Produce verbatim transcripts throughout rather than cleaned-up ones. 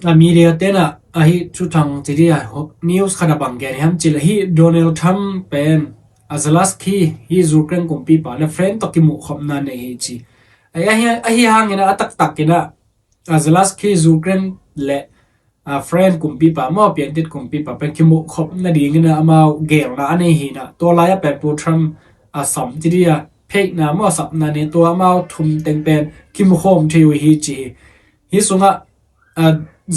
a media tenah ahi thuthang ci dih a news khat a bang gen hiam cih leh hih Donald Trump pen a Zelensky hih Ukraine kumpipa le friend tawh kimuhkhopna nei hi ci. Ahi, ahi hangin a taktak inah a Zelensky Ukraine le a friend kumpipa maw piantit kumpipa pen kimuhkhop nadingin a amau gelna a nei hi inah tua lai-ah pen Pu Trump a sam ci dih a pheihna maw a sapna nei tua amau thum teng pen kimukhawm thei uh hi ci hi. Hi sungah a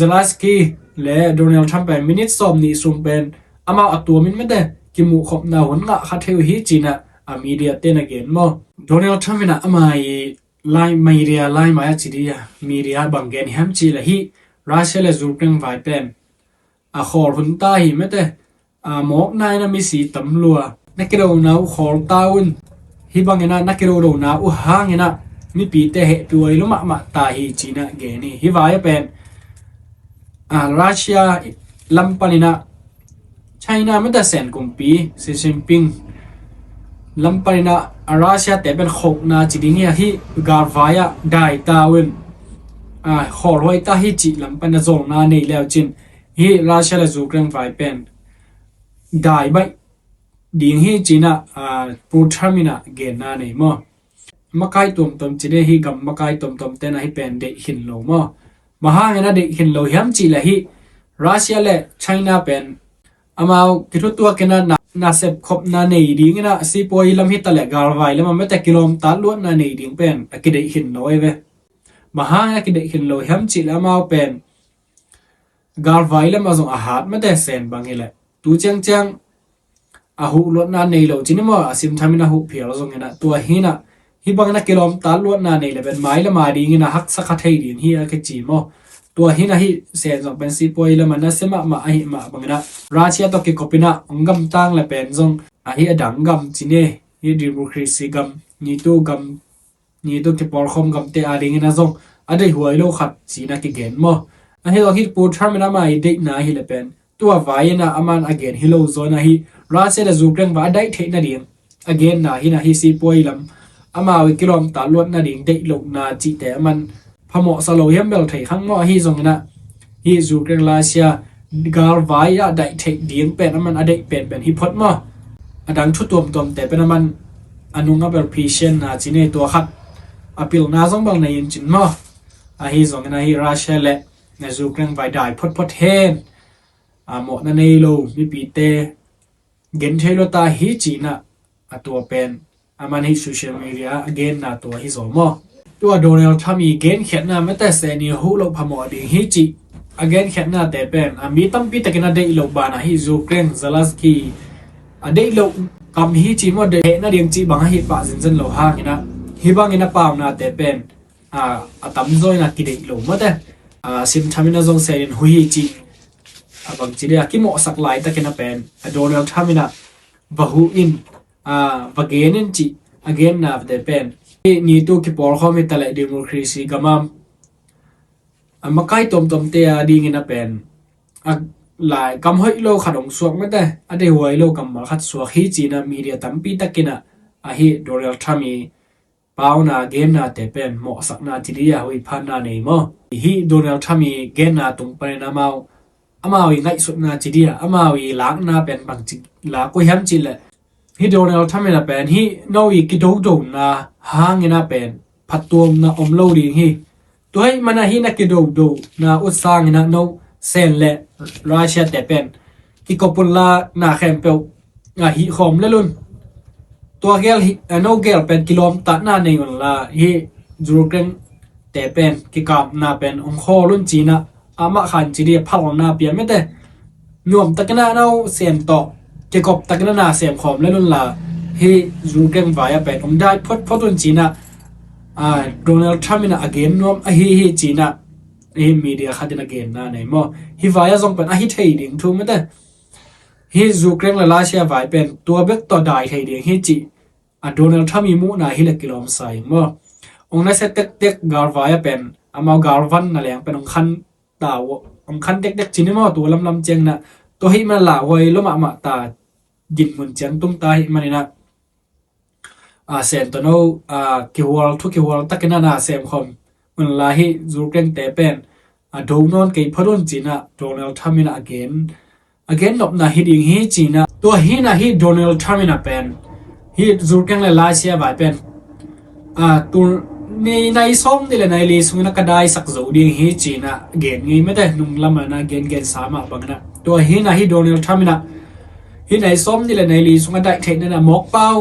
Zelensky le Donald Trump pen minute sawm nih sung pen amau a tuamin mete kimuhkhopna hun ngah kha thei uh hi ci inah a media ten a gen maw. Donald Trump inah ama i lai media lai mai a ci dih a media bang gen hiam cih leh hih Russia le Ukraine vai pen a khawl hun ta hi mete a mawkna inah misi tam lua na kidona uh khawl ta un. Hih bang inah na kidodona uh hang inah mipite hehpih uh a hi lo mahmah ta hi ci inah gen hi. Hih vai a pen a Russia lam pan inah China mete sen kumpi Xi Jinping lam pan inah a Russia te pen khokna ci ding hi a hih galvai ah dai ta un. A khawlhuai ta hi cih lam pan a zawlna nei leu cin hih Russia le Ukraine vai pen dai baih ding hi ci inah a Pu Trump inah genna nei maw. Makai tuamtuam ci dih hi gam makai tuamtuam tenah hih pen deih khin lo maw. Bang hangin a deih khin lo hiam cih leh hih Russia le China pen amau kithutuak inah na, na sepkhopna nei ding inah sipuai lam hi ta leh galvai lam a mete kilawmtat luatna nei ding pen a kideih khin lo ei ve. Bang hangin a kideih khin lo hiam cih leh amau pen galvai lam a zong a hat mete sen bang hi leh tu ciangciang a huh luatna nei lo ci ni maw a simthamin a huh phial zong inah tua hi inah hih bangin a kilawmtat luatna nei le pen mai le ma dingin a haksa kha thei ding hi a kici maw. Tua hi inah hih sen zong pen sipuai lam a nasia mahmah ahi mah bang inah Russia tawh kikop inah hong gamtang le pen zong ahi a dang gam ci ni hih democracy gam nitu gam nitu kipawlkhawm gamte a dingin a zong a deihhuai lo khat ci inah kigen maw. Ahi zong hih Pu Trump inah ama i deihna ahi le pen tua vai inah aman a gen hi lo zaw inah hih Russia le Ukraine va a daih theih nading a genna hi inah hih sipuai lam amau i kilawmtat luat nading deih lohna cihte aman phamawhsa lo hiam bel thei khang maw ahi zong inah hih Ukraine Russia galvai ah daih theih ding pen aman a deih penpen hi phot maw. A dang thu tuamtuamte pen aman a nung a bel phisianna ci nei tua khat a pilna zong bel nei in cin maw. Ahi zong inah hih Russia le Ukraine vai dai photphot hen a mawhna nei lo mipite gen thei lo ta hi ci inah a tua pen aman hih social media a genna tua hi zaw maw. Tua Donald Trump i genkhiatna mete sen i huh loh phamawh ding hi cih a genkhiatnate pen a mi tampi takin a deih loh banah hih Ukraine Zelensky a deih loh kam hi ci maw deih hehna ding cih bang ahi pah zenzen lo hang inah hih bangin a paunate pen a, a tamzaw inah kideih lo mate. A, simthamin a zong senin huhi cih a bangci dih a kimawhsak laitakin a pen a Donald Trump inah va huh in a, va gen in cih a genna te pen hih nitu kipawlkhawm hi ta leh democracy gam a a makai tuamtuamte a dingin a pen a lai kam hoih lo khat hong suak mate a deihhuai lo kammal khat suak hi ci inah media tampi takin a ahi Donald Trump i pauna gennate pen mawhsakna ci dih a huiphanna nei maw. Hih Donald Trump i genna tung panin amau amau i ngaihsutna ci dih a amau i lakna pen bangci lak uh hiam cih leh hih Donald Trump inah pen hih no i kidodona hang inah pen phattuamna om lo ding hi. Tua hih manah hih na kidodona uh sang inah no sen le Russia te pen kikop unla na khempeuh a hih khawm lel un. Tua gel hi a no gel pen kilawmtatna nei unla hih Ukraine te pen kikapna pen hong khawl un ci inah amah khan ci dih a phalna pia mete. Nuamtakin a no sen tawh kikoptakin a na sem khawm lel unla hih Ukraine vai a pen hong dai photphot un ci inah a, Donald Trump inah a gen nuam ahi hi ci inah hih media khat in a genna nei maw. Hih vai a zong pen ahi thei ding thu mete. Hih Ukraine le Russia vai pen tua bek tawh dai thei ding hi cih a Donald Trump i muhna hi le kilawmsa ing maw. Hong nasia tektek galvai a pen amau galvan na leng pen hong khan ta uh hong khan tektek ci ni maw tua lamlam ciang inah tua hih man lauhuai lo mahmah ta dinmun ciang tum ta hih man inah a, sen tawh no a, kihual thu kihual takin a na sem khawm unla hih Ukraine te pen a do nawn kei phot un ci-in ah Donald Trump in ah a gen, a gen nopna hi ding hi ci-in ah. Tua hi-in ah hih Donald Trump in ah pen hih Zurkeng le Laisia vai pen a, tul ni nai sawm nih le nai li sungin ah ka daisak zo ding hi ci-in ah gen ngei mate, nung lamah na gen gen sa mah bangin ah. Tua hi-in ah hih Donald Trump in ah hih nai sawm nih le nai li sungah daih theihna in ah mawk pau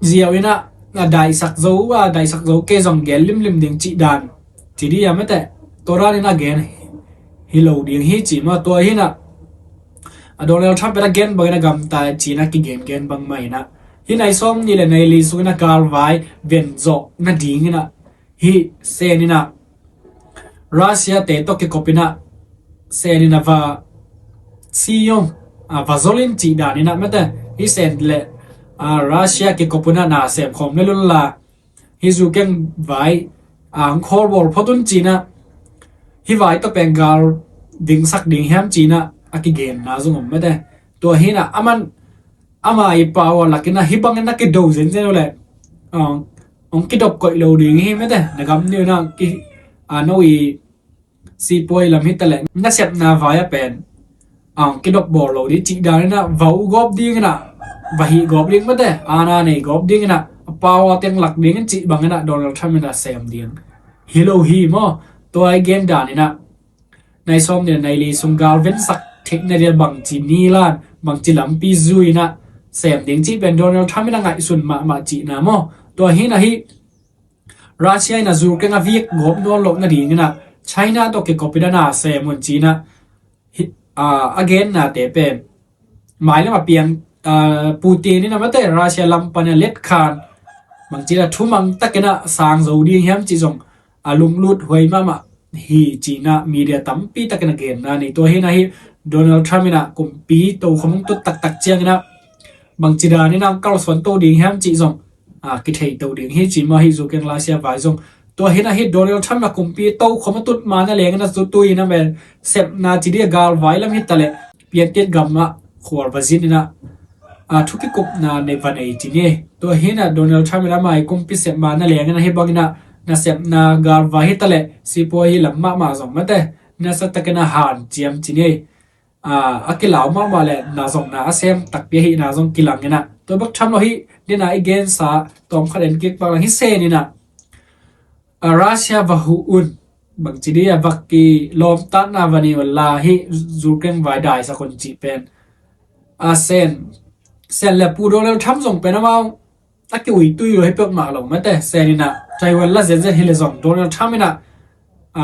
ziau in ah a daisak zo, a daisak zo kei zong gen limlim ding cih dan ci dih a mate. Tua dan in ah gen hi lo ding hi ci maw. Tua hi-in ah a Donald Trump pen a gen bangin a gamta ci-in ah kigen gen bang mah in ah hih nai sawm nih le nai li sungin ah galvai ven zawh nadingin ah hih Sen in ah Russia te tawh kikop in ah Sen in ah va si om, a, va zol in cih dan in ah mate. Hih Sen le, a, Russia kikop un ah na sem khawm le lun la hih Zurkeng vai a, hong khawlbawl phot un ci-in ah hih vai tawh pen gal vingsak ding hiam ci-in ah a kigenna zong om mate. Tua hi-in ah aman ama i pau a lak in ah hih bangin na kido zenzen uh leh, a, hong kidop koih lo ding hi mate. Na gam ni un ah ki, a, no i sipuai lam hi ta leh na sepna vai ah pen a, hong kidop bawl lo ding cih dan in ah va uh gawp dingin ah va hih gawp ding mate, aana nei gawp dingin ah a pau a teng lak dingin cih bangin ah Donald Trump in ah sem ding hi lo hi maw. Tua i gen dan in ah nai sawm nih le nai li sung gal vensak theihna ding bangci ni lan, bangci lampi zui in ah sem ding cih pen Donald Trump in ah ngaihsun mahmah cihna maw. Tua hi-in ah hih Russia in ah Zurkeng a vik gawp nawn loh nadingin ah China tawh kikop in ah na sem un ci-in ah hih, a, a gennate pen mailam a piang, a, Putin in ah mate Russia lam pan a letkhan bangci a thumang takin ah sang zo ding hiam cih zong a lunglut huai mahmah hi ci-in ah media tampi takin a genna nei. Tua hi-in ah hih Donald Trump in ah kumpi tokhom hong tut taktak ciangin ah bangci dan in ah kalsuan to ding hiam cih zong, a, kithei to ding hi ci maw hih Zurkeng Laisia vai zong. Tua hi-in ah hih Donald Trump in ah kumpi tokhom a tut ma na leng in ah zu tui in ah mel sepna ci dih a galvai lam hi ta leh piantit gam ah khual va zin in ah, a, thu kikupna nei va nei ci ni. Tua hi-in ah Donald Trump in ah ama i kumpi sep ma na leng in ah hih bangin ah na sepna galvai hi ta leh sipuai hi lam mahmah zong mate nasa takin ah hanciam ci ni. A, a kilau mahmah leh na zong na a sem takpi ahihna zong kilang in ah. Tua bek tham lo hih dena i gensa tawmkhat en kik pak lang hih Sen in ah, a, Russia va huh un bangci dih a va kilawmtatna va nei un la hih Zurkeng vai daisak un cih pen, a, Sen, Sen le Pu Donald Trump zong pen amau a kiuitui lo hi peuhmah lo mate. Sen in ah Taiwan la zenzen hi leh zong Donald Trump in ah, a,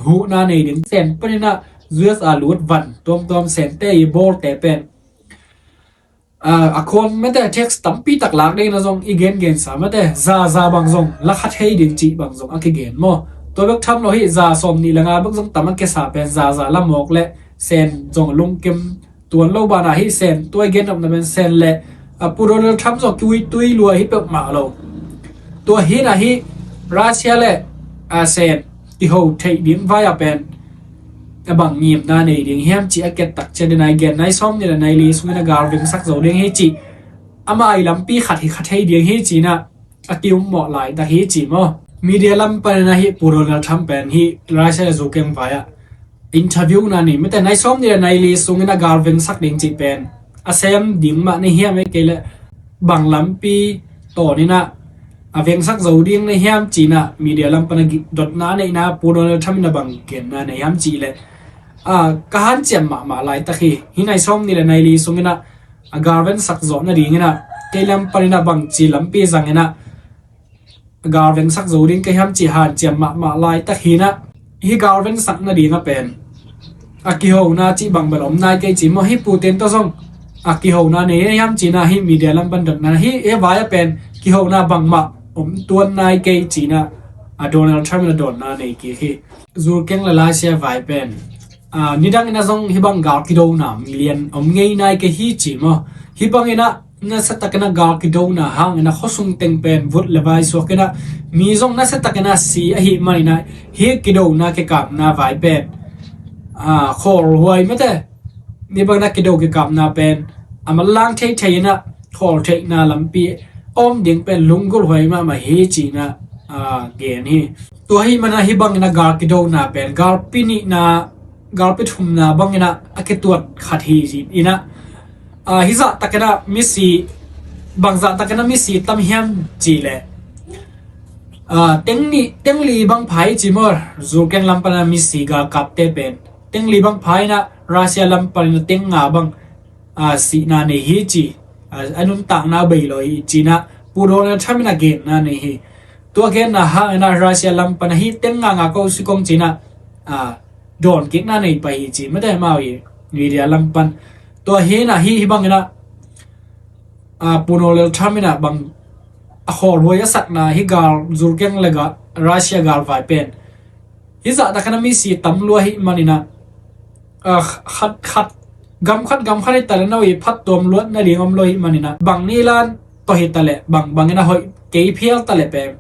huhna nei ding Sen panin ah U S a lut van tuamtuam Sente i bawlte pen, a, a khuan mate tax tampi tak lak ding in ah zong i gengensa mate za za bang zong la kha thei ding cih bang zong a kigen maw. Tua bek tham lo hih za sawm nih le nga bek zong tam a kisa pen za za la mawk leh Sen zong lungkim tuan lo banah hih Sen tua i gen nopna pen Sen le, a, Pu Donald Trump zong kiuitui lua hi peuhmah lo. Tua hi-in ah hih Russia le, a, Sen kiho theih ding vai ah pen a bang ngimna nei ding hiam cih a kiat tak ciang dena i gen nai sawm nih le nai li sungin ah gal vingsak zo ding hi cih ama i lampi khat hi kha thei ding hi ci-in ah a ki-um mawh laitak hi ci maw. Media lam panin ah hih Pu Donald Trump pen hih Russia le Zurkeng vai ah interview na nei mate nai sawm nih le nai li sungin ah gal vingsak ding cih pen a sem ding mah na hiam e kei leh bang lampi tawn in ah a vengsak zo ding na hiam ci-in ah media lam pan a dotna a neihna Pu Donald Trump in ah bang genna na hiam cih leh, a, ka hanciam mahmah laitak hi. Hih nai sawm nih le nai li sungin ah a gal vensak zawh nadingin ah kei lam panin ah bangci lampi zangin ah gal vengsak zo ding ka hiam cih hanciam mahmah laitak hi-in ah hih gal vengsak nading ah pen a kihona cih bang bel om nai kei ci maw. Hih Putin tawh zong a kihona nei hiam ci-in ah hih media lam pan dotna hih, hih vai ah pen kihona bangmah om tuan nai kei ci-in ah a Donald Trump in a dawnna nei kik hi. Zurkeng le Laisia vai pen, a, nidang in ah zong hih bang gal kidona milian om ngei nai kei hi ci maw. Hih bangin ah nasa takin ah gal kidona hangin ah khuasung teng pen vut le vai suak in ah mi zong nasa takin ah si ahih manin ah hih kidona kikapna vai pen, a, khawlhuai mate. Hih bangin ah kido kikapna pen a manlang theithei in ah khawl theihna lampi om ding pen lunggulh huai mahmah hi ci-in ah, a gen hi. Tua hi mana hi bangin a gal kidona pen galpi nihna, galpi thumna bangin a kituat khat hi. Inah a hi zahtakin a misi, bang zahtakin a misi tam hiam cih leh a teng nih teng li bang pha hi ci maw. Zurkeng lam panin a misi galkapte pen teng li bang pha inah Russia lam panin a teng nga bang a sihna nei hi ci, a nuntakna bei lo hi cinah Pu Donald Trump in a genna nei hi. Tua genna hangin a Russia lam pan a hi teng nga nga ko si kong cinah a dawn kikna nei pai hi ci mate mau hi media lam pan. Tua hi inah hi hi bangin a a Pu Donald Trump in a bang a khawlhuai a sakna hi gal Zurkeng le ga Russia galvai pen hi zahtakin a misi tam lua hi manin a a khat khat gam khat gam khat hi taleh no i phat tuam luat nading om lo hi manin a bang ni lan tawh hi taleh bang bangin a hoih kei phial taleh pen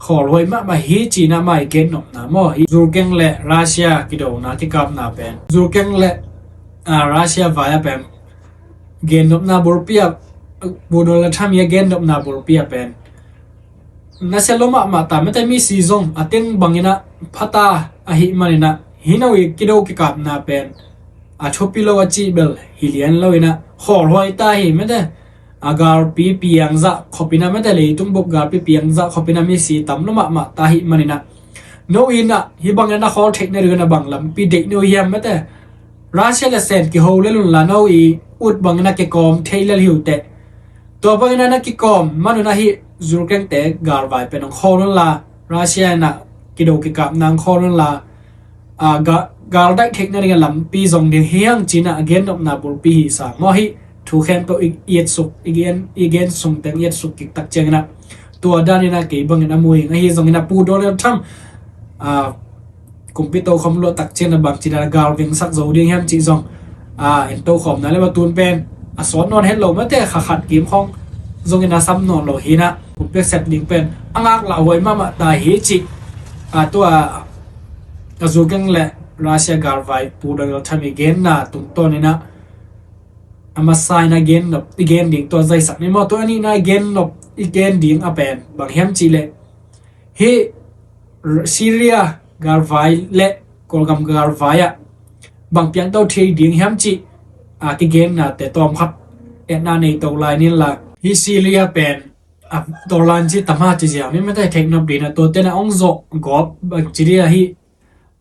khawlhuai mahmah hi cinah mai gen nopna maw hi. Zurkeng le Russia kidona kikapna pen Zurkeng le a Russia vai a pen gen nopna bulpi a Pu Donald Trump i a gen nopna bulpi a pen nasia lo mahmah ta mate misi zong a teng bangin a phata ahi manin a hi no i kido kikapna pen a thupi lo a cih bel hi lian lo inah khawlhuai ta hi mate a galpi piangzah khopin a mate leitung bup galpi piangzah khopin a misi tam lo mahmah ta hi manin a no inah hi bangin a khawl theihna dingin a bang lampi deih no hiam mate Russia le sen kiho lel unla no i ut bangin a kikawm thei lel hi uh teh. Tua bangin a na kikawm manun a hi Zurkengte galvai pen hong khawl unla Russia in a kido kikapna hong khawl unla a ga galdaih theihna ding a lampi zong ding hi hang cinah a gen nopna bulpi hi sa maw hi. Thu khempeuh i etsuk i gen i gen sungteng i etsuk kiktak ciangin a tua danin a kei bangin a mu ing ahi zongin a Pu Donald Trump a kumpi tokhom luahtak ciangin a bangci dan a gal vengsak zo ding hiam cih zong a en tokhomna le matun pen a sawt nawn het lo mate kha khat kim khawng zongin a sam nawn lo hinah kumpi sep ding pen a ngak lauhuai mahmah ta hi cih a tua a Zurkeng le Russia galvai Pu Donald Trump i genna tungtawn inah a masa in a gen nop i gen ding tua zaisak ni maw. Tua a nihna i gen nop i gen ding a pen bang hiam cih leh hi Syria galvai le Kawlgam galvai ah bang piangto thei ding hiam cih a kigenna te tawm khat etna nei to lai nin la hi Syria pen a tawlan ci tama ci ziau ni mate thek nop dina tua tena ong zawh gawp bang ci dia hi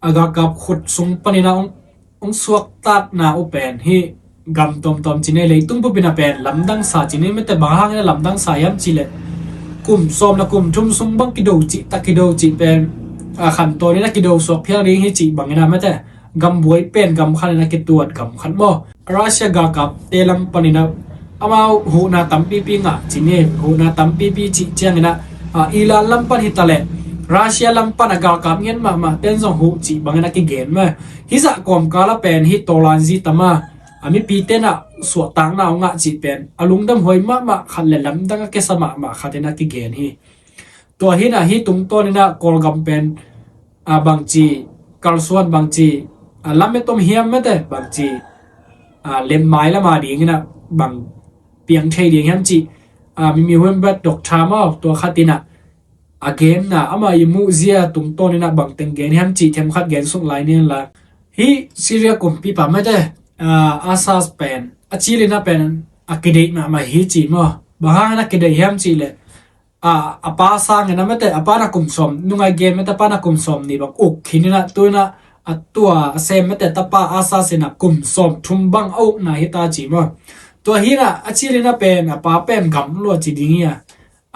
a galkap khut sung panin a ong suaktatna uh pen hi gam tawmtawm ci nei leitung bupin a pen lamdang sa ci nei mate bang hangin a lamdang sa hiam cih leh kum sawm le kum thum sung bang kido cih tak kido cih pen a khantawn in a kido suak phial ding hi cih bangin a mate gam buai pen gam khat in a kituat gam khat maw. Russia galkapte lam panin a amau huhna tampipi ngah ci ni huhna tampipi cih ciangin a Iran lam pan hi taleh Russia lam pan a galkap ngen mahmah ten zong huh cih bangin a kigen mah. Hi zah kawmkal a pen hi tawlan zi tama a mipi tenah suahtakna uh ngah cih pen a lungdam huai mahmah khat le lamdang a kesa mahmah khat in a kigen hi. Tua hinah hi tungtawn inah Kawlgam pen a bangci kalsuan bangci a lamet om hiam mate bangci a lemmai lama dingin a bang piang thei ding hiam cih a mimi huenbat dok tha maw tua khatin a a genna ama i muhzia tungtawn inah bangteng gen hiam cih themkhat gen suk lai nin la. Hi Syria kumpipa mate a Assad pen a cilin a pen a kideih mahmah hi ci maw. Bang hangin a kideih hiam cih leh a a pa sangin a mate a pa na kum sawm nungai gen mate a pa na kum sawm ni bang uk khin inah tu inah a tua a sem mate tapa Assad in a kum sawm thum bang a ukna hi ta ci maw. Tua hinah a cilin a pen a pa pen gam lua ci ding hi a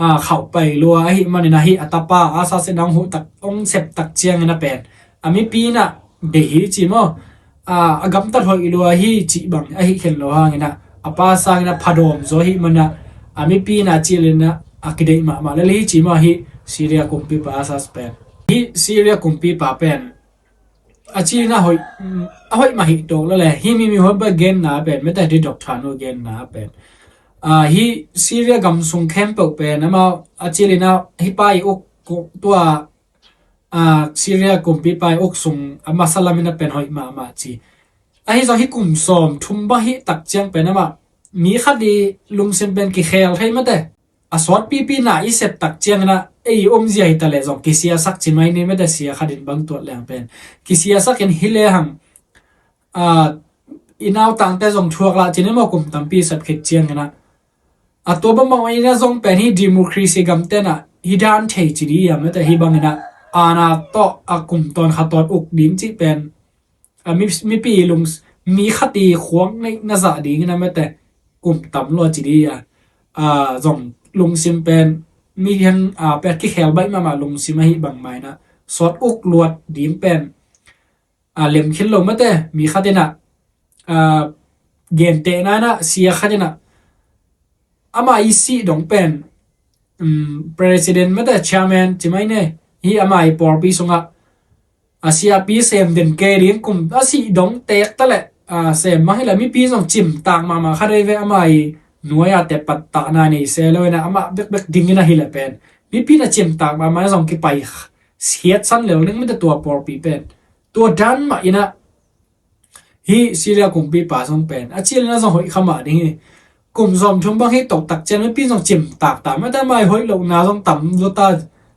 a khauh pai lua ahi manin a hi a tapa Assad in a hong huh tak hong sep tak ciangin a pen a mipi inah deih hi ci maw. A gamtat hoih lua hi cih bang ahi khen lo hangin a a pa sangin a phadawm zaw ahi manin a a mipi inah a cilin a a kideih mahmah lel hi ci maw hi Syria kumpipa Assad pen. Hi Syria kumpipa pen a cilin a hoih a hoih mah hi tawk lele hi mimi huenbat genna pen mate di dok tha nu genna pen a hi Syria gam sung khempeuh pen amau a cilin a hi pa i uk tua a Syria kumpipa i uk sung a masa lamin a pen hoih mahmah ci. Ahi zong hi kum sawm thum bang hi tak ciang pen amah mi khat i lungsim pen kikhel thei mate a sawtpipi na i sep tak ciangin a ei omzia hi ta leh zong kisiasak ci mai ni mate, sia khat in bang tuat leng pen kisiasak in hi lehang, a, i nautangte zong thuak lah ci ni maw, kum tampi sep khit ciangin ah. A tua bangbang in ah zong pen hih democracy gamte in ah hih dan thei ci ding a, mate, hih bangin ah aana tawh a kum tawn kha tawn uk ding cih pen, a, mi, mipi lung, mi khat i khuang neih na zah dingin ah, mate, kum tam lua ci ding a, a, zong lungsim pen mi hiang, a, pen kikhel baih mahmah lungsim ahih bang mah in ah sawt uk luat ding pen, a, lem khin lo, mate, mi khat in ah, a, gentehna in ah sia khat in ah ama i sih dong pen, um, president, mate, chairman ci mai ni, hih ama i pawlpi sungah a siapi sem den kei ding, kum a sih dong tek ta leh, a, sem mang hi leh mipi zong cimtak mahmah kha dei ve, ama i nuai a teh pattahna nei se lo in ah amah bekbek dingin ah hi leh pen mipi in ah cimtak mahmah zong kipai siatsan lel ding, mate, tua pawlpi pen. Tua dan mah in ah hih Syria kumpipa zong pen a cil in ah zong hoih kha mah ding hi. Kum zawm thum bang hi toktak ciang mipi zong cimtak ta, mate, ama i hoih lohna zong tam zaw ta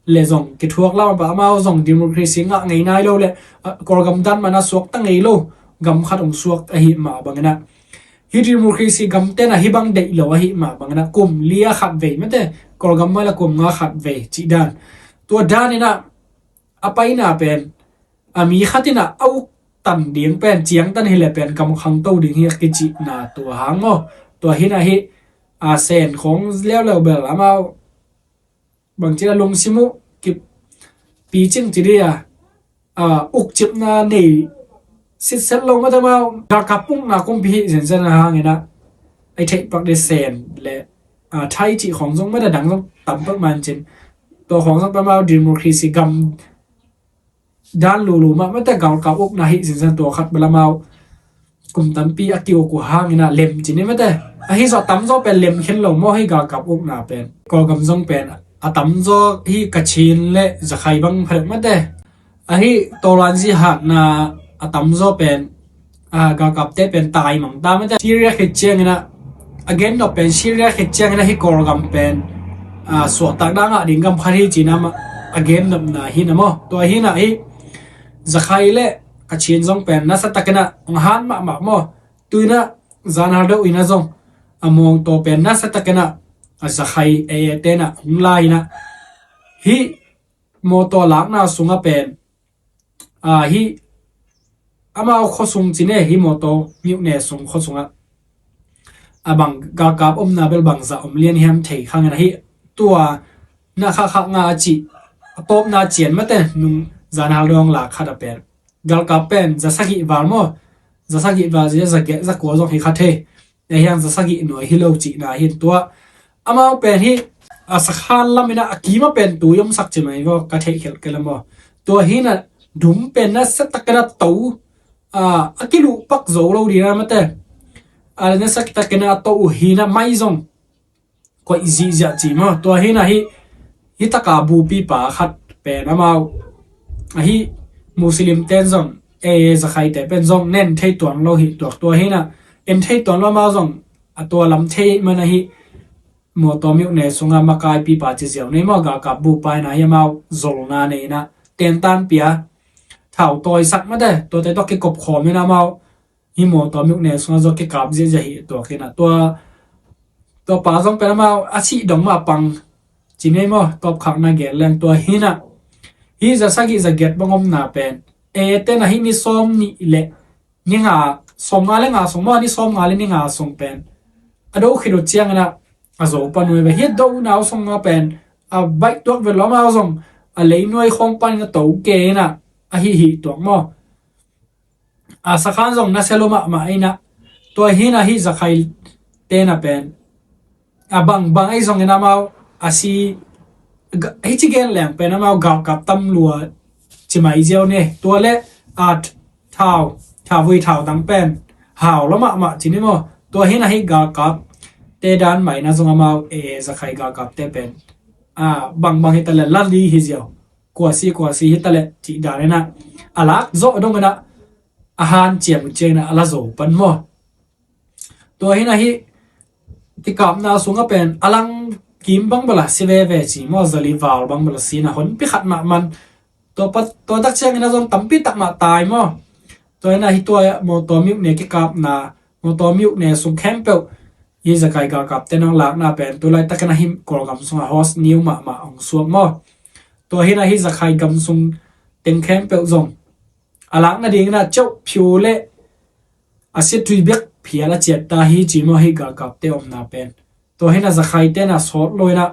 leh zong kithuak lam a, amau zong democracy ngah ngei nai lo leh, a, Kawlgam dan mah in ah suakta ngei lo gam khat hong suak ahih mah bangin ah, hih democracy gamte in ah hih bang deih lo ahih mah bangin ah kum li a khat vei, mate, Kawlgam mah leh kum nga khat vei cih dan. Tua dan in ah a paina pen, a, mi khat in ah a uk tan ding pen ciangtan hi leh pen kam khangto ding hi a kicihna tua hang maw. Tua hi in ah hih, a, Sen khawng leuleu bel amau bangci a lungsim uh kipicing ci ding a, a, ukcipna nei sitset lo, mate, amau galkap ukna kumpi hi zenzen a hangin ah, a, i theih pak ding Sen leh, a, Thai cih khawng zong, mate, a dang zong tam pak man cin, tua khawng zong pen amau democracy gam dan lulu mah, mate, galkap ukna hi zenzen, tua khat bel amau kum tampi a ki-uk uh hangin ah lem ci ni, mate. Ahi zong a tamzaw pen lem khin lo maw, hih galkap ukna pen. Kawlgam zong pen a tamzaw hih Kachin leh Zakhai bang pha deuh, mate. Ahi Tolan zihatna a tamzaw pen, a, galkapte pen tai mang ta, mate. Syria khit ciangin ah a gen nop pen, Syria khit ciangin ah hih Kawlgam pen, a, suahtak dang ah ding gam khat hi ci-in ah a gen nopna hi in ah maw. Tua hi in ah hih Zakhai leh Kachin zong pen nasa takin ah hong han mahmah maw. Tu-in ah zanhal deuh in ah zong a mawtaw pen nasa takin ah a Zakhai A A te in ah hong la in ah, hih mawtaw lakna sungah pen, a, hih amau khuasung ci ni, hih mawtaw miuhne sung khuasungah a bang galkap omna bel bangzah om lian hiam thei khang in ah, hih tua na khakha nga a cih a tawpna ciang, mate, nung zanhal dawng lak khat a pen galkap pen za sagih val maw, za sagih val, za giat, za kua zong hi kha thei. Ahi hang za sagih nuai hi lo cihna hi in, tua amau pen hih a sakhan lam in ah a kim a pen tui omsak ci mai vaw, ka theih khelh kei leh maw. Tua hi in ah dum pen nasa takin ah to, a, a kiluh pak zo lo ding a, mate. A, nasa takin ah a to uh hi in ah mai zong koih zihziah ci maw. Tua hi in ah hih, hih taka bupipa khat pen amau, ahi Muslim ten zong, e, Zakhaite pen zong na en thei tuan lo hi tuak. Tua hi in ah en thei tuan lo, amau zong a tua lam thei man ahi, mawtaw miuhne sungah makaipipa ci ziau nei maw, galkap bupa in ah hih amau zolna nei in ah tentan pia, thau tawisak, mate, tuate tawh kikop khawm in ah amau hih mawtaw miuhne sungah zaw kikap ziahziah hi tuak in ah. Tua, tua pa zong pen amau a sih dong mah pang ci nei maw, tawpkhakna gen leng. Tua hi in ah hih za sagih za giat bang omna pen, e, ten ah hih ni sawm nih leh ni nga, sawm nga leh nga sung maw, ni sawm nga leh ni nga sung pen a do khit uh ciangin ah a zo pan uh hi ve. Hih a do uh na uh sungah pen a baih tuak vet lo, amau zong a leinuai khawng panin a to kei in ah a hih hi tuak maw. A sakhan zong na sia lua mahmah in ah, tua hi in ah hih Zakhai ten ah pen a bangbang ahi zongin amau a si, ga-, hih ci gen leng pen amau galkap tam lua ci mai ziau ni. Tua leh a thau, thauvui thau dang pen hau lua mahmah ci ni maw. Tua hi in ah hih galkapte dan mah in ah zong amau, e, Zakhai galkapte pen, a, bangbang hi ta leh la li hi ziau, kuasi kuasi hi ta leh cih dan in ah a lak zawh dong in ah a hanciam uh ciangin ah a la zo pan maw. Tua hi in ah hih kikapna sungah pen a lang kim bang bala si veve ci maw, zali val bang bala si na honpi khat mah man. Tua pat, tua tak ciangin a zong tampi tak mah tai maw. Tua hi na hi tua mawtaw miuk ne kikapna, mawtaw miuk ne sung khempeuh hi Zakai galkapte nong lakna pen tu laitakin a hi Kawlgam sungah host niu mahmah hong suak maw. Tua hi na hi Zakai gam sung teng khempeuh zong a lakna dingin a ceuh phiu le a sia tui bek phial a ciat ta hi ci maw hi galkapte omna pen. Tua hi na Zakaite na sawt lo hi na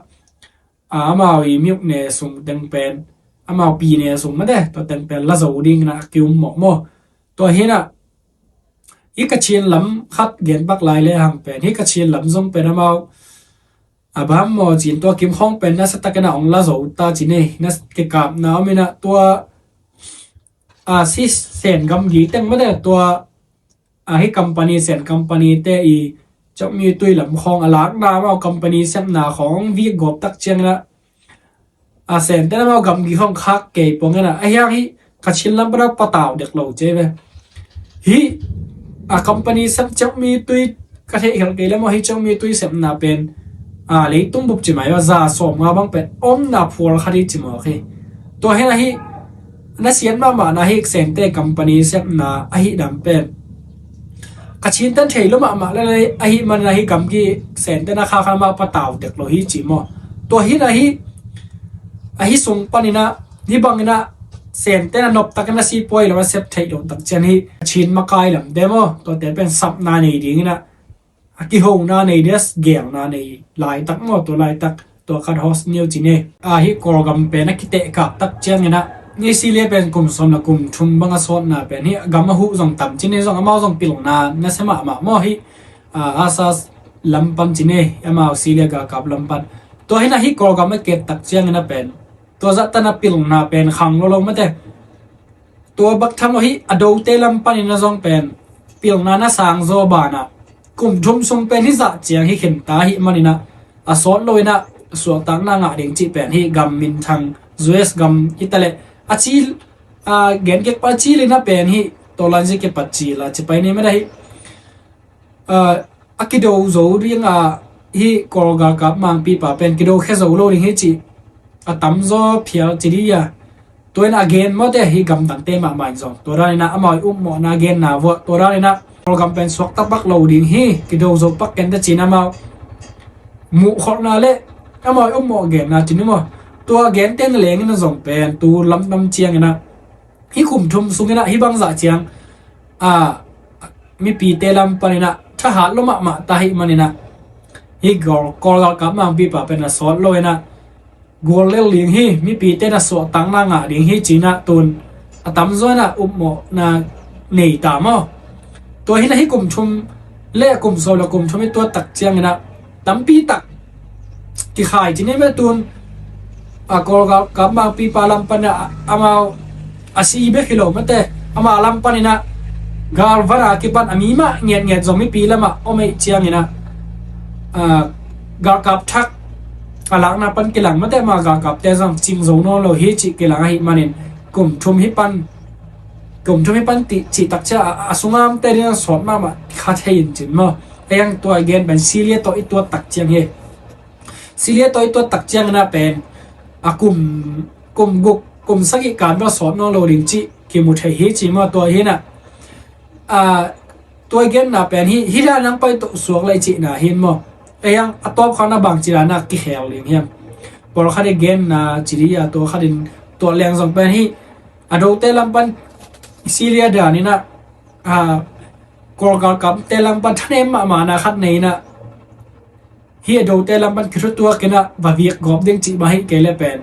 a, amau i miuk ne sung teng pen, amau pi ne sung mate, tua teng pen la zo dingin a ki um mawh maw. Tua hi na hi Kachin lam khat gen bak lai le hang pen, hi Kachin lam zong pen amau a bam maw cin tua kim khawng pen na sa takin a ong la zo ta ci nei, na kikapna om in a tua a si Sen gamgi teng mate tua a hi company, Sen company te i cokmi tui lam khawng a lakna amau company sepna khawng vik gawp tak ciangin a, a Sen ten amau gamgi khawng khak kei pong in a, a hiang hi Kachin lam pan a patau dek lo ci ve. Hi a company sep cokmi tui ka theih khelh kei le maw hi cokmi tui sepna pen a, leitung bup ci mai a za sawm nga bang pen omna phual khat hi ci mawk hi. Tua hi na hi na sian mahmah na hi Sente company sepna a hi dam pen Kachin ten thei lo mahmah le le a hi man na hi gamgi Sente na kha kha mah patau dek lo hi ci maw. Tua hi na hi a hi sung panin a hi bangin a Sente na nop takin a sipuai lam a sep theih lo tak cian hi Kachin makai lam de maw. Tuate pen sapna nei dingin a a kihona nei des gelna nei laitak maw tua laitak tua khat host niu ci ne. A hi Kawlgam pen a kiteh kap tak ciangin a ni Silia pen kum sawm na kum thum bang a sawtna pen hi gam a huh zong tam ci ne zong amau zong pilna na se mahmah maw hi. A, Asas lam pan ci ne amau Silia galkap lam pan. Tua hi na hi Kawlgam a ket tak ciangin a pen tua zah tan a pilna pen khang lo lo mate. Tua bak tham lo hi a dote lam panin a zong pen pilna na sang zaw banah kum thum sung pen hi zah ciang hi khin ta hi manin a a sawt lo in a suahtakna ngah ding cih pen hi gam minthang U S gam hi ta le a cil a gen kek pa cil in a pen hi tawlan zi kipat cil a ci pai ni mada hi. A, a kido zo ding a hi Kawl galkap mangpipa pen kido khe zo lo ding hi ci a tamzaw phial ci dih a. Tua in a gen mawte hi gamdangte mahmah in zong tua dan in a amau i upmawhna genna vuah tua dan in a Kawlgam pen suakta pak lo ding hi kido zo pak kente ci-in amau muhkholhna le amau i upmawh genna ci ni maw. Tua gente na leng in a zong pen tu lamdam ciang in a hi kum thum sung in a hi bangzah ciang a mipite lam panin a thahat lo mahmah ta hi manin a hi Kawl, Kawl galkap mangpipa pen a sawt lo in a gual lel ding hi mipite na suahtakna ngah ding hi ci-in a tun a tamzaw in a upmawhna nei ta maw. Tua hi na hi kum thum le kum sawm le kum thum hi tuat tak ciang in a tampi tak kikhai ci ni ve tun a Kawl galkap mangpipa lam pan a amau a si bek hi lo mate ama lam panin a galvan a kipan a mi mah ngiatngiat zong mipi lamah om ei ciangin a galkap thak a lakna pan kilang mate ama galkapte zong cing zo nawn lo hi cih kilang ahi manin kum thum hi pan kum thum hi pan cih tak ciang a sungamte ding a sawt mahmah kha thei in cin maw. Ei ang tua i gen pen Silia tawh i tuat tak ciang hi. Silia tawh i tuat tak ciangin a pen a kum kum guk kum sagih kan bel sawt nawn lo ding cih kimu thei hi ci maw. Tua hi na a tua i genna pen hi hi dan ang pai tawh suak lai cihna hin maw. Ei ang a tawp khan a bang ci dan a kikhel ding hiam. Pawlkhat i genna ci dih a tua khat in tuah leng zong pen hi a dote lam pan Silia dan in a Kawl galkapte lam pan thanem mahmahna khat nei in a hi a dote lam pan kithutuak in a va viak gawp ding cih mah hi kei le pen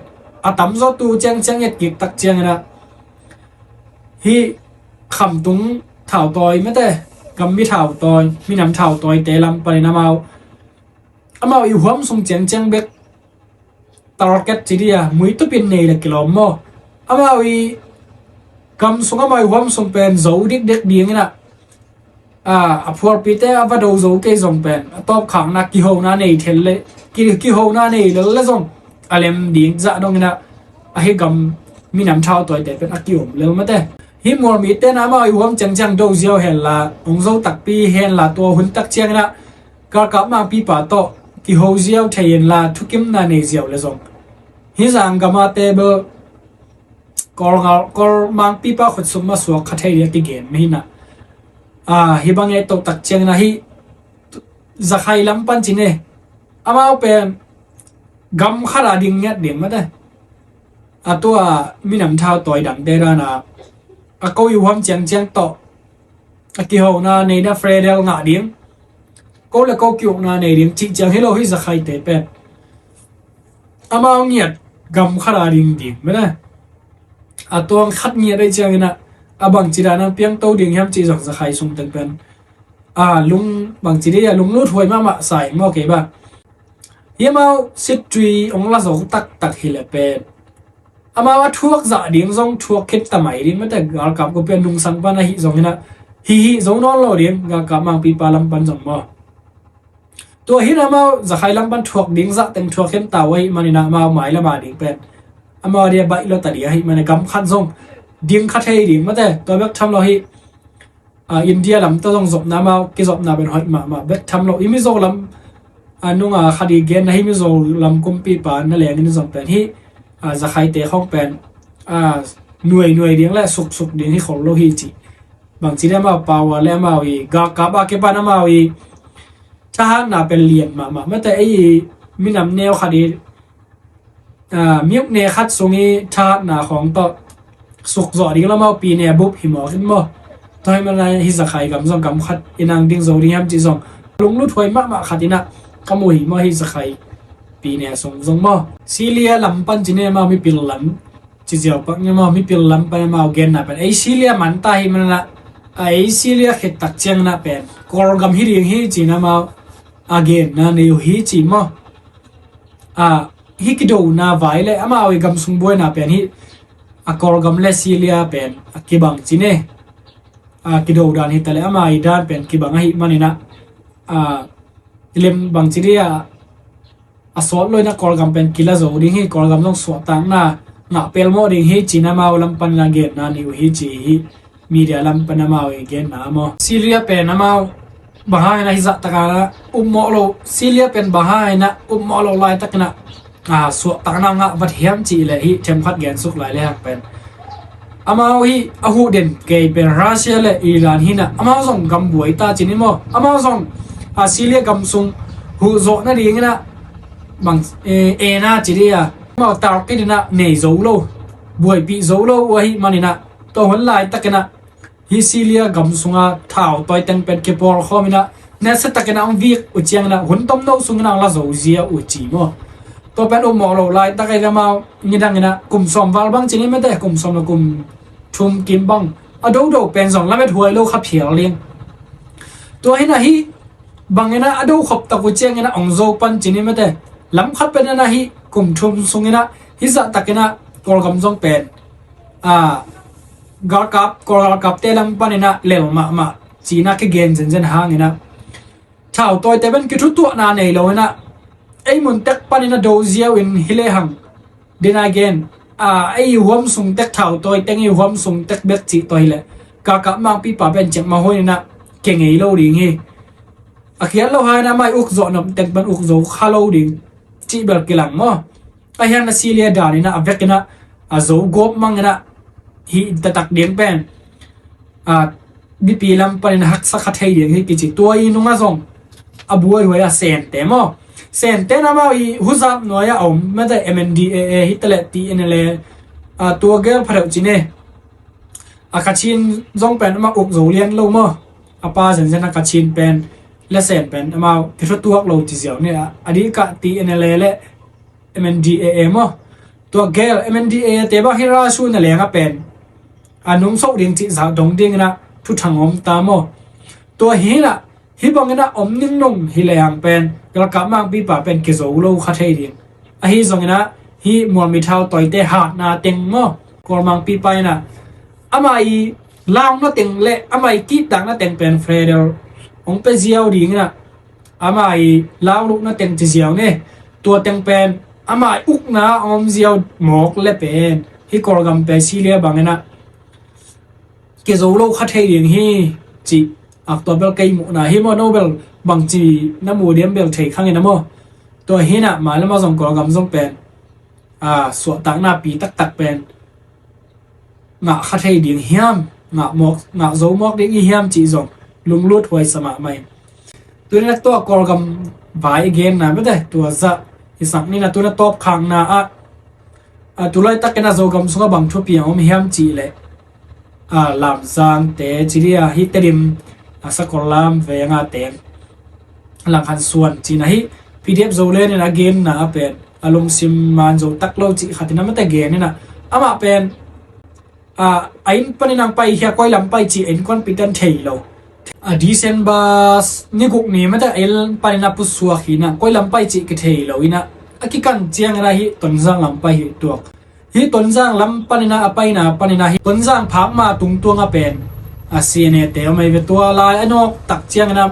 a tamzaw tu ciangciang et kik tak ciang in a hi khamtung thautawi mate gammi thautawi minam thautawite lam panin amau amau i huam sung ciangciang bek target ci dih a mui tupin nei le kilawm maw. Amau i gam sung amau i huam sung pen zo dikdek ding in a a phualpite a va do zo kei zong pen a tawpkhakna kihona nei thel le kihona nei lel le zong a lem ding zah dong in a a hi gam minam thautawite pen a ki-um lel mate. Hi mual mite na amau i huam ciangciang do ziau henla hong zo takpi henla tua hun tak ciang in a galkap mangpipa tawh i ho ziau thei inla, thukimna nei ziau le zong, hih zang gam a te bel Kawl ngal, Kawl mangpipa khutsung mah suak kha thei ding a kigen mah hi na. A, hih bang ei toh tak ciangin a hih Zakhai lam pan ci ne. Amau pen gam khat a ding ngiat ding mate. A tua minam thau tawi dangte dan a, a ko i huam ciangciang tawh a kihona nei na federal ngah ding, ko le ko kiukna nei ding cih ciang hi lo hi Zakhaite pen. Amau ngiat gam khat a ding ding mena. A tuang khat ngiat ei ciangin a, a bangci dan a piangto ding hiam cih zong Zakhai sung teng pen a lung bangci dei a lunglut huai mahmah sa ing maw kei bang. Hi amau sittui ong la zo taktak hi le pen amau a thuak zah ding zong thuak khit ta mai ding mate. Galkap ko pian nungsang pan ahi zongin a, hi hi zo nawn lo ding, galkap mangpipa lam pan zong maw. Tua hi na amau Zakhai lam pan thuak ding zah teng thuak khit ta uh ahi manin a, amau mai lam a ding pen amau dia baih lo ta ding ahi manin a, gam khat zong ding kha thei ding mate. Tua bek tham lo hi, a, India lam tawh zong zopna amau kizopna pen hoih mahmah bek tham lo. I Mizo lam, a, nunga khat i genna hi, Mizo lam kumpipa na lengin zong pen hi, a, Zakhaite khong pen, a, nuai nuai ding le suksuk ding hi khol lo hi ci. Bangci le amau power le amau i galkap a kipan amau i thahatna pen lian mahmah mate. Ei i minam neu khat i, a, miuk ne khat sung i thahatna khong tawh suk zawh ding lam amau pi ne bup hi mawk in maw. Tua hi mana hi Zakhai gam zong gam khat i nang ding zo ding hiam cih zong lunglut huai mahmah khat in a ka mu hi maw, hi Zakhai pi ne sung zong maw. Syria lam pan ci ne amau mipil lam ci ziau pak ne maw, mipil lam pan amau genna pen ei Syria man ta hi mana, a, ei Syria khit tak ciangin a pen Kawl gam hi ding hi ci na amau a genna nei uh hi ci maw. A, hi kidona vai le amau i gam sung buaina pen hi, a, Kawl gam le Syria pen a kibang ci ne. A, kido dan hi ta le amau i dan pen kibang ahi manin a, a, lem bangci dei a, a sawt lo in a Kawl gam pen kila zo ding hi, Kawl gam zong suahtakna ngah pelmawh ding hi ci na amau lam pan a genna nei uh hi ci hi. Media lam pan amau i genna maw. Syria pen amau bang hang in a hi zah tak a na upmawh lo, Syria pen bang hang in a upmawh lo laitak in a, a, suahtakna ngah vat hiam cih le hi themkhat gensuk lai le hang pen amau hi a huh den kei pen Russia le Iran hi na, amau zong gam buai ta ci ni maw. Amau zong, a, Syria gam sung huh zawh nading in a bang, e, e na ci dei a, amau target in a nei zo lo, buaipih zo lo uh ahi manin a, tua hun laitak in a hi Syria gam sunga thau tawi teng pen kipawlkhawm in a, nasa tak in a hong vik uh ciangin a hun tomno sungin a hong la zo ziau uh ci maw. Tua pen upmawh lo laitak a hi le amau nidang in a kum sawm val bang ci ni mate, kum sawm le kum thum kim bang a dodo pen zong lamet huai lo kha phial ding. Tua hi na hi bang in a a do khop tak uh ciangin a hong zo pan ci ni mate. Lam khat pen in a hi kum thum sungin a hi zah tak in a Kawl gam zong pen, a, galkap, Kawl galkapte lam pan in a lel mahmah ci na kigen zenzen hang in a thau tawite pen kithutuahna nei lo in a ei mun tek pan in a do ziau in hi le hang. Dena gen, a, ei huam sung tek thau tawi teng i huam sung tek bek cih tawh hi le galkap mangpipa pen cek mah huai in a ke ngei lo ding hi. A khiat lo hang in a amau i uk zawh nop tek pen uk zo kha lo ding cih bel kilang maw. A hiang na Syria dan in a a vek in a, a zo gawp mang in a hi taktak ding pen, a, bipi lam pan in a haksa kha thei ding hi kici. Tua i nung a zong a buai huai a Sente maw. Sente na amau i huzap nuai a om mate, M N D A A hi ta le T N L A, a, tua gel pha deuh ci ne. A Kachin zong pen amau uk zo lian lo maw. A pa zenzen a Kachin pen le Sen pen amau kithutuak lo ci ziau ne a, a dikah T N L A le M N D A A maw. Tua gel M N D A A te bang hi Russia na leng a pen a nungsoh ding cih zah dong ding in a thuthang om ta maw. Tua hi na hi bang in a om ningnung hi le hang pen galkap mangpipa pen kizo lo kha thei ding. Ahi zong in a hi mualmi thau tawite hatna teng maw, Kawl mangpipa in a amau i launa teng le amau i kihtakna teng pen federal hong pia ziau ding in a amau i lauluhna teng ci ziau ne. Tua teng pen amau i ukna a om ziau mawk le pen hi Kawl gam pen Syria bang in a kizo lo kha thei ding hi cih a, tua bel kei muhna hi maw. No bel bangci na mu diam bel thei khang in a maw. Tua hinah mailam a zong Kawlgam zong pen a suahtakna pi taktak pen ngah kha thei ding hiam, ngah mawk, ngah zo mawk ding i hiam cih zong lunglut huai sa mahmah in. Tuni na tua Kawlgam vai i genna mete tua zah i sak nina tuna tawpkhakna ah a tulai takin a Zogam sungah bang thupi a om hiam cih leh a Lamzangte cili a hi Tedim a Sakollam venga teng Langkhan Suan cina hi PDF Zoland in a genna a pen a lungsim man zo tak lo cih khatin a mete gen ina amah pen a inn panin ang pai hia koi lam pai cih a innkuanpihte an thei lo. A December ni guk ni mete a inn panin a pusuak hina koi lam pai cih kithei lo ina a kikan ciangin a hi Tonzang lam pai hi tuak. Hi Tonzang lam panin a paina panin a hi Tonzang phakma tungtuang a pen a CNA te om ei ve tua lai a nawk tak ciangin a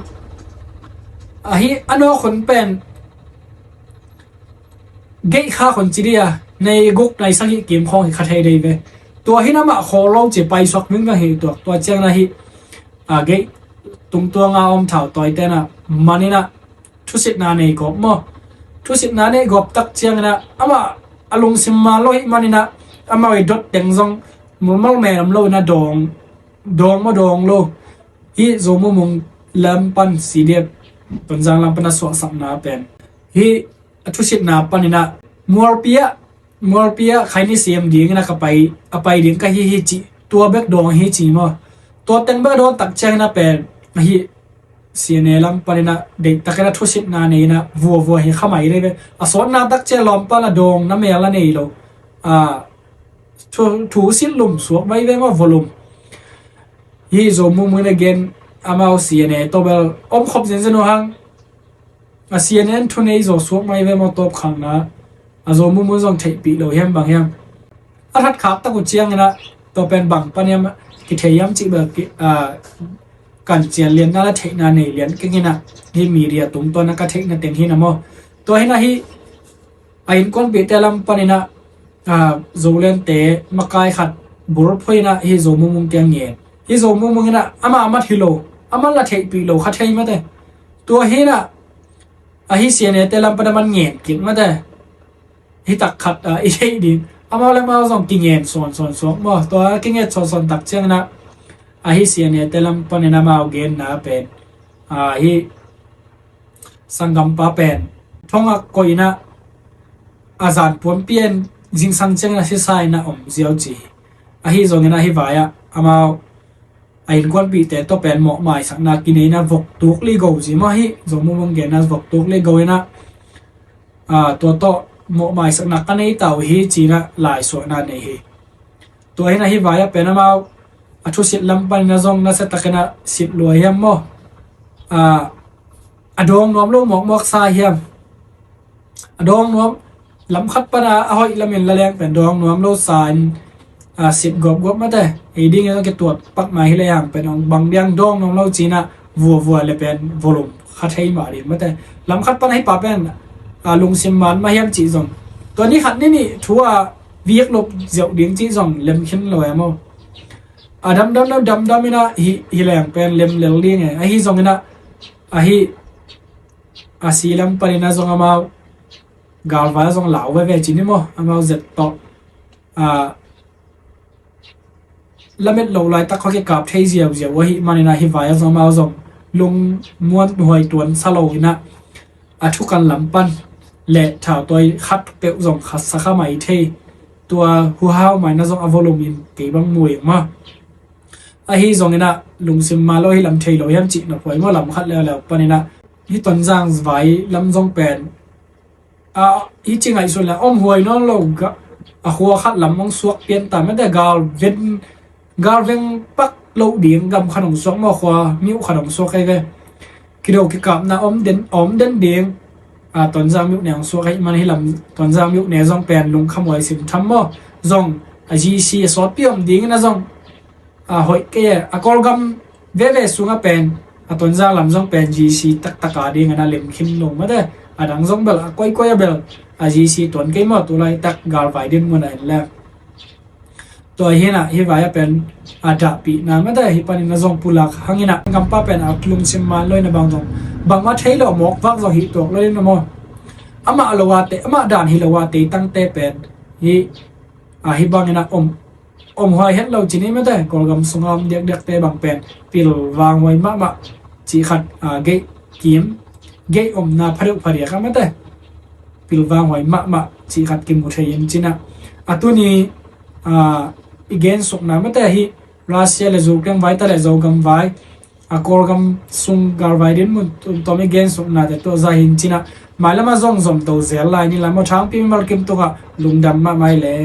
a hi a nawk hun pen geih kha khon ci dia nei guk nei sagih kim khawng hi kha thei dei ve. Tua hin amah khawl lo ci paisuak vingvang hi tuak tua ciangin a hi a geih tungtuanga om thau tawi tena manina thusitna nei gawp maw? Thusitna nei gawp tak ciangina amah a lungsim man lo hi manina amah i dot teng zong mulmal men om lo ina dawng dawng maw dawng lo hi Zomumung lam pan CDF Tonzang lam pan a suahsakna pen hi a thusitna panina mualpi ah mualpi ah khaini siam dingina ka pai a pai ding ka hi hi ci tua bek dawng hi ci maw? Tua teng bek a dawn tak ciangina pen a hi CNA lam panina deihtakina thusitna neina vuavua hi kha mai dei ve. A sawtna tak cia lawm pana dawng na mel a nei lo a thu, thu sit lum suak mai ve maw volume. Hi Zomumung in a gen amau CNA tobel om khop zenzen uh hang a CNA in thu nei zaw suak mai ve maw tawpkhakna a Zomumung zong theihpih lo hiam bang hiam. A thatkhak tak uh ciangina tua pen bang pan hiam kithei hiam cih bel kan cian lianna la theihna nei lian kengina hi media tungtuana ka theihna teng hina maw? Tua hina hi a innkuanpihte lam panina a Zolente makai khat bur phoina hi Zomumung kiang ngen hi Zomumung ina ama mat hi lo aman la theihpih lo kha thei mate. Tua hina a hi CNA te lam pana man ngen kik mate. Hi tak khat a i theih ding amau le mau zong kingen sawn sawn suak maw? Tua kingen sawn sawn tak ciangina a hi CNA te lam panina mau genna pen a hi sanggampa pen thongak koina a zan puanpian zingsang ciangin a sisa ina om ziau ci hi. Ahi zongin a hi vai-ah amau a innkuanpihte tawh pen mawhmaisakna kineina vok tuk li go ci maw hi Zomumung genna vok tuk li go ina a tua tawh mawhmaisakna ka nei tau hi cina laisuahna nei hi. Tua hina hi vai-ah pen amau a thusit lam panina zong nasia takina sit lua hiam maw? A a dawng nuam lo mawkmawk sa hiam? A dawng nuam lam khat pana a hoih lamin la leng pen dawng nuam lo sa in a sit gawpgawp mate. Ei dingin a kituat pak mai hi lehang pen ong bang diang dawng nuam lo cina vuavua le pen volume kha thei mah ding mate. Lam khat pana hi pa pen a lungsim man mah hiam cih zong tua ni khat ni nih thu a vik lop ziauh ding cih zong lem khin lo e maw? A damdam damdam ina hi hi leng pen lem lel ding e ahi zongina a hi a si lam panina zong amau galvai zong lau veve cini maw amau zet tawh a lamet lo laitak khaw kikap thei ziauziau ahi manina hi vai-ah zong amau zong lung muan huai tuan sa lo ina a thukan lam pan le thautawi khat peuh zong khat sa kha mai thei tua huhau maina zong a volume in kei bang mu ing maw? Ahi zongina lungsim ma lo hi lam thei lo hiam cih na phuai maw lam khat leuleu panina hi Tonzang vai lam zong pen a hi ci ngaihsun le om huai nawn lo a khua khat lam ong suak pian ta mete gal ven gal veng pak loh ding gam khat ong suak maw khua miuh khat ong suak kei ve. Kido kikapna om den om den ding a Tonzang miuh ne ong suak kei man hi lam Tonzang miuh ne zong pen lungkham huai sim tham maw zong a GC a sawtpi om dingina zong a hoih kei a Kawlgam veve sunga pen a Tonzang lam zong pen GC taktaka dingana lemkhin lo mate a dang zong bel a koikoi a bel a GC tuan kei maw tulai tak galvai din muna en leng. Tua hina hi vai-ah pen a dahpihna mate hi panina zong pulak hangina gampa pen a lungsim man loina bang zong bangma thei lo mawk vak zong hi tuak loina maw? amah lo a te, amah dan hi lo a te tangte pen hi, a, hi bangin a om, om huai het lo ci ni mate, Kawlgam sunga om diakdiakte bang pen pilvang huai mahmah cih khat, a, geih kim, geih omna phadeuh phadiak a mate, pilvang huai mahmah cih khat kimu thei in cina. A tuni, a, i gensukna mate hi Russia le Ukraine vai ta le Zogam vai, a Kawlgam sung galvai din mun tumtom i gensuknate tuah zah hin cina. Mailama zong zom to zel lai ni lam aw, thangpi mimal kim tungah lungdam mahmah i le.